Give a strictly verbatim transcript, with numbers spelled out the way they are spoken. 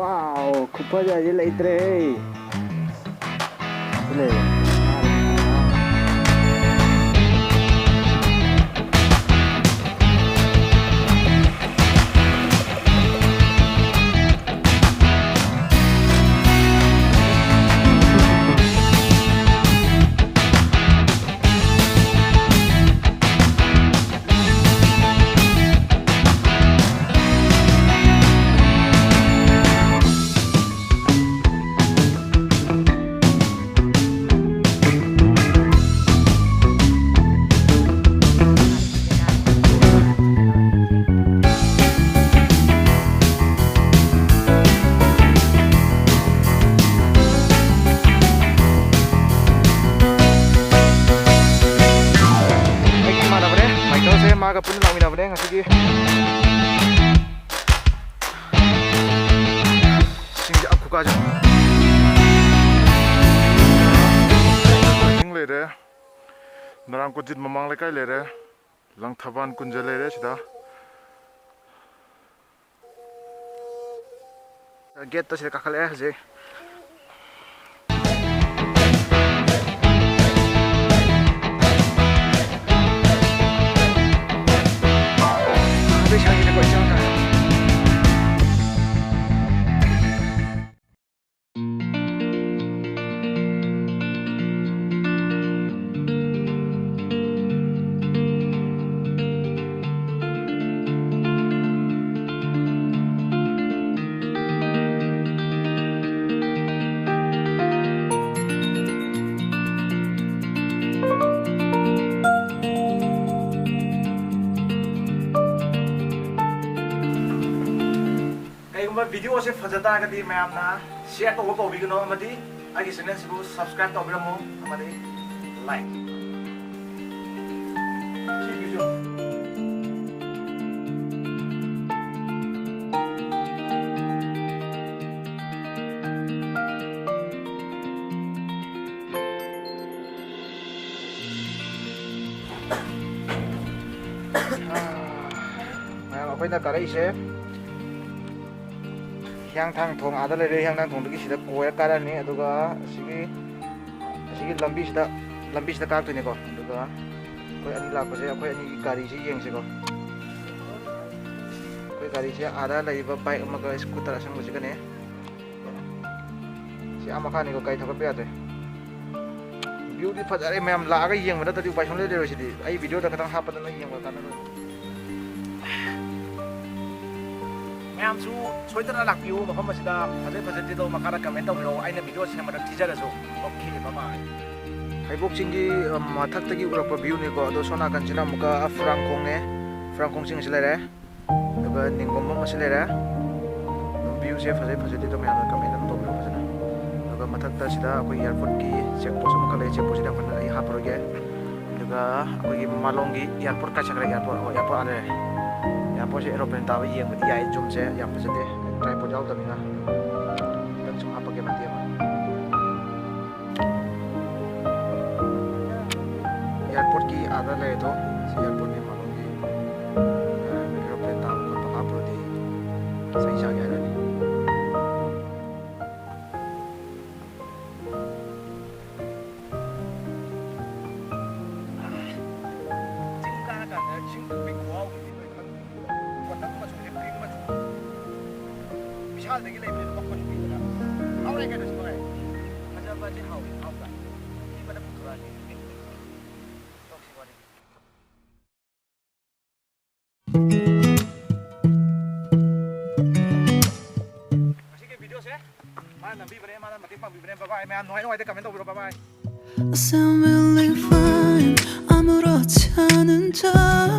Wow, ꯈꯨꯐꯖꯗꯤ ꯂꯩꯇ꯭ꯔꯦꯍꯦ꯫ ꯁꯤ ꯂꯩꯔꯦ꯫ ꯑꯩꯒꯤ ꯏꯃꯥꯟꯅꯕꯅꯦ, ꯃꯥꯏꯀꯦꯜꯁꯦ, ꯃꯥꯒ ꯄꯨꯟꯅ ꯂꯥꯛꯃꯤꯟꯅꯕꯅꯦ ꯉꯁꯤꯒꯤ꯫ ꯆꯤꯡꯁꯦ, ꯑꯥ, ꯈꯨꯀꯥꯁꯦ꯫ ꯆꯤꯡ ꯂꯩꯔꯦ, ꯅꯔꯥꯝ ꯀꯣꯟꯖꯤꯠ ꯃꯃꯥꯡ ꯂꯩꯀꯥꯏ ꯂꯩꯔꯦ, ꯂꯪꯊꯕꯥꯜ ꯀꯨꯟꯖ ꯂꯩꯔꯦ ꯁꯤꯗ꯫ ꯒꯦꯠꯇ ꯁꯤꯗ ꯀꯥꯈꯠꯂꯛꯑꯦ ꯍꯧꯖꯤꯛ꯫ ꯑꯗꯨꯏ ꯁꯪꯒꯤꯗ ꯀꯣꯏ ꯆꯪꯉꯒ꯫ ꯀꯩꯒꯨꯝꯕ video ꯑꯁꯦ ꯐꯖ ꯇꯥꯔꯒꯗꯤ ꯃꯌꯥꯝꯅ share ꯇꯧꯕ ꯀꯥꯎꯕꯤꯒꯅꯨ, ꯑꯃꯗꯤ ꯑꯩꯒꯤ channel ꯁꯤꯕꯨ subscribe ꯇꯧꯕꯤꯔꯝꯃꯨ, ꯑꯃꯗꯤ like꯫ ꯃꯌꯥꯝ ꯑꯩꯈꯣꯏꯅ ꯀꯥꯔꯛꯏꯁꯦ ꯍꯤꯌꯥꯡꯊꯥꯡ ꯊꯣꯡ ꯑꯥꯗ ꯂꯩꯔꯦ꯫ ꯍꯤꯌꯥꯡꯊꯥꯡ ꯊꯣꯡꯗꯒꯤ ꯁꯤꯗ ꯀꯣꯏꯔ ꯀꯥꯔꯛꯑꯅꯤ꯫ ꯑꯗꯨꯒ ꯑꯁꯤꯒꯤ ꯑꯁꯤꯒꯤ ꯂꯝꯕꯤꯁꯤꯗ ꯂꯝꯕꯤꯁꯤꯗ ꯀꯥꯔꯛꯇꯣꯏꯅꯤꯀꯣ꯫ ꯑꯗꯨꯒ ꯑꯩꯈꯣꯏ ꯑꯅꯤ ꯂꯥꯛꯄꯁꯦ ꯑꯩꯈꯣꯏ ꯑꯅꯤꯒꯤ ꯒꯥꯔꯤꯁꯤ ꯌꯦꯡꯁꯤꯀꯣ꯫ ꯑꯩꯈꯣꯏ ꯒꯥꯔꯤꯁꯦ ꯑꯥꯗ ꯂꯩꯔꯤꯕ ꯕꯥꯏꯛ ꯑꯃꯒ ꯁ꯭ꯀꯨꯇꯔ ꯑꯁꯪꯕꯁꯤꯒꯅꯦ꯫ ꯁꯤ ꯑꯥ ꯃꯈꯥꯅꯤꯀꯣ, ꯒꯥꯔꯤ ꯊꯧꯒꯠꯄ ꯌꯥꯗ꯭ꯔꯦ꯫ ꯚ꯭ꯌꯨꯗꯤ ꯐꯖꯔꯦ, ꯃꯌꯥꯝ ꯂꯥꯛꯑꯒ ꯌꯦꯡꯕ ꯅꯠꯇ꯭ꯔꯗꯤ ꯎꯄꯥꯏ ꯁꯨꯡꯂꯩ ꯂꯩꯔꯣꯏ꯫ ꯁꯤꯗꯤ ꯑꯩ ꯚꯤꯗꯤꯑꯣꯗ ꯈꯇꯪ ꯍꯥꯞꯄꯗ ꯅꯣꯏ ꯌꯦꯡꯕ ꯀꯥꯟꯅꯔꯣꯏ꯫ ꯃꯌꯥꯝꯁꯨ ꯁꯣꯏꯗꯅ ꯂꯥꯛꯄꯤꯌꯨ꯫ ꯃꯐꯝ ꯑꯁꯤꯗ ꯐꯖꯩ ꯐꯖꯗꯦꯗꯣ ꯃꯈꯥꯗ ꯀꯃꯦꯟ ꯇꯧꯕꯤꯔꯛꯑꯣ꯫ ꯑꯩꯅ ꯚꯤꯗꯤꯑꯣ ꯁꯦꯝꯕꯗ ꯊꯤꯖꯔꯁꯨ꯫ ꯑꯣꯀꯦ, ꯕꯥꯏ ꯕꯥꯏ꯫ ꯍꯩꯕꯣꯛ ꯆꯤꯡꯒꯤ, ꯑ, ꯃꯊꯛꯇꯒꯤ ꯎꯔꯛꯄ ꯚ꯭ꯌꯨꯅꯤꯀꯣ꯫ ꯑꯗꯣ ꯁꯣꯝ ꯅꯥꯀꯟꯁꯤꯅ ꯑꯃꯨꯛꯀ ꯐꯨꯔꯥꯡꯈꯣꯡꯅꯦ꯫ ꯐꯨꯔꯥꯡꯈꯣꯡ ꯆꯤꯡ ꯑꯁꯤ ꯂꯩꯔꯦ꯫ ꯑꯗꯨꯒ ꯅꯤꯡꯒꯣꯡꯕꯝ ꯑꯃꯁꯨ ꯂꯩꯔꯦ꯫ ꯑꯗꯨꯝ ꯚ꯭ꯌꯨꯁꯦ ꯐꯖꯩ ꯐꯖꯗꯦꯗꯣ ꯃꯌꯥꯝꯅ ꯀꯃꯦꯟ ꯑꯗꯨꯝ ꯇꯧꯕꯤꯔꯣ ꯐꯖꯅ꯫ ꯑꯗꯨꯒ ꯃꯊꯛꯇ ꯁꯤꯗ ꯑꯩꯈꯣꯏ ꯑꯦꯌꯥꯔꯄꯣꯔꯠꯀꯤ ꯆꯦꯛ ꯄꯣꯁ ꯑꯃꯈꯛ ꯂꯩ꯫ ꯆꯦꯛ ꯄꯣꯁꯁꯤꯗ ꯑꯩꯈꯣꯏꯅ ꯑꯩ ꯍꯥꯞꯄꯔꯣꯏꯒꯦ꯫ ꯑꯗꯨꯒ ꯑꯩꯈꯣꯏꯒꯤ ꯃꯃꯥꯡꯂꯣꯝꯒꯤ ꯑꯦꯌꯥꯔꯄꯣꯔꯠ ꯀꯥꯏ ꯆꯠꯈ꯭ꯔꯦ? ꯑꯦꯌꯥꯔꯄꯣꯔꯠ, ꯑꯣ, ꯑꯦꯌꯥꯔꯄꯣꯔꯠ ꯑꯥ ꯂꯩꯔꯦ꯫ ꯑꯦꯌꯥꯔꯄꯣꯔꯠꯁꯦ ꯑꯦꯔꯣꯄ꯭ꯂꯦꯟ ꯇꯥꯕ ꯌꯦꯡꯕꯗꯤ ꯌꯥꯏ꯫ ꯖꯨꯝꯁꯦ ꯌꯥꯝ ꯐꯖꯗꯦ, ꯇ꯭ꯔꯥꯏꯄꯣꯗ ꯌꯥꯎꯗꯕꯅꯤꯅ꯫ ꯈꯤꯇꯪ ꯁꯨꯝ ꯍꯥꯞꯄꯛꯀꯦ ꯃꯇꯦꯛ ꯑꯃ꯫ ꯑꯦꯌꯥꯔꯄꯣꯔꯠꯀꯤ ꯑꯥꯗ ꯂꯩꯔꯦꯗꯣ, ꯁꯤ ꯑꯦꯌꯥꯔꯄꯣꯔꯠꯀꯤ ꯃꯅꯨꯡꯒꯤ, ꯑ, ꯑꯦꯔꯣꯄ꯭ꯂꯦꯟ ꯇꯥꯕ ꯈꯣꯠꯄ ꯍꯥꯞꯄꯨꯔꯗꯤ ꯆꯩ ꯆꯥꯒꯦ ꯍꯥꯏꯔꯅꯤ꯫ ꯆꯤꯡ ꯀꯥꯔꯀꯥꯟꯗ ꯏꯁꯤꯡ ꯊꯛꯄꯒꯤ ꯈꯨꯍꯥꯎꯗꯨꯗꯤ ꯅꯣꯏ ꯈꯪꯗ꯭ꯔꯤ꯫ ꯕꯣꯇꯜ ꯃꯆꯨꯁꯦ ꯄꯤꯡ ꯃꯆꯨ꯫ ꯕꯤꯁꯥꯜꯗꯒꯤ ꯂꯩꯕꯅꯦ, ꯂꯨꯄꯥ ꯀꯨꯟ ꯄꯤꯕꯗ꯫ ꯍꯥꯎꯔꯦ ꯀꯩꯅꯣ ꯁꯤ ꯃꯉꯥꯏ꯫ ꯐꯖꯕꯁꯦ ꯍꯥꯎꯏ, ꯍꯥꯎꯇ꯭ꯔꯥ? ꯁꯤ ꯐꯖꯅ ꯄꯨꯊꯣꯔꯛꯑꯗꯤ ꯇꯣꯛꯁꯤ ꯋꯥꯔꯤ꯫ ꯉꯁꯤꯒꯤ ꯚꯤꯗꯤꯑꯣꯁꯦ ꯃꯥꯅ ꯅꯝꯕꯤꯕꯅꯦ, ꯃꯥꯅ ꯃꯇꯦꯡ ꯄꯥꯡꯕꯤꯕꯅꯦ꯫ ꯕꯥꯏ ꯕꯥꯏ꯫ ꯃꯌꯥꯝ ꯅꯨꯡꯉꯥꯏ ꯅꯨꯡꯉꯥꯏꯇꯦ ꯀꯃꯦꯟ ꯇꯧꯕꯤꯔꯣ꯫ ꯕꯥꯏ ꯕꯥꯏ꯫ Assembly fine, 아무렇지 않은 척.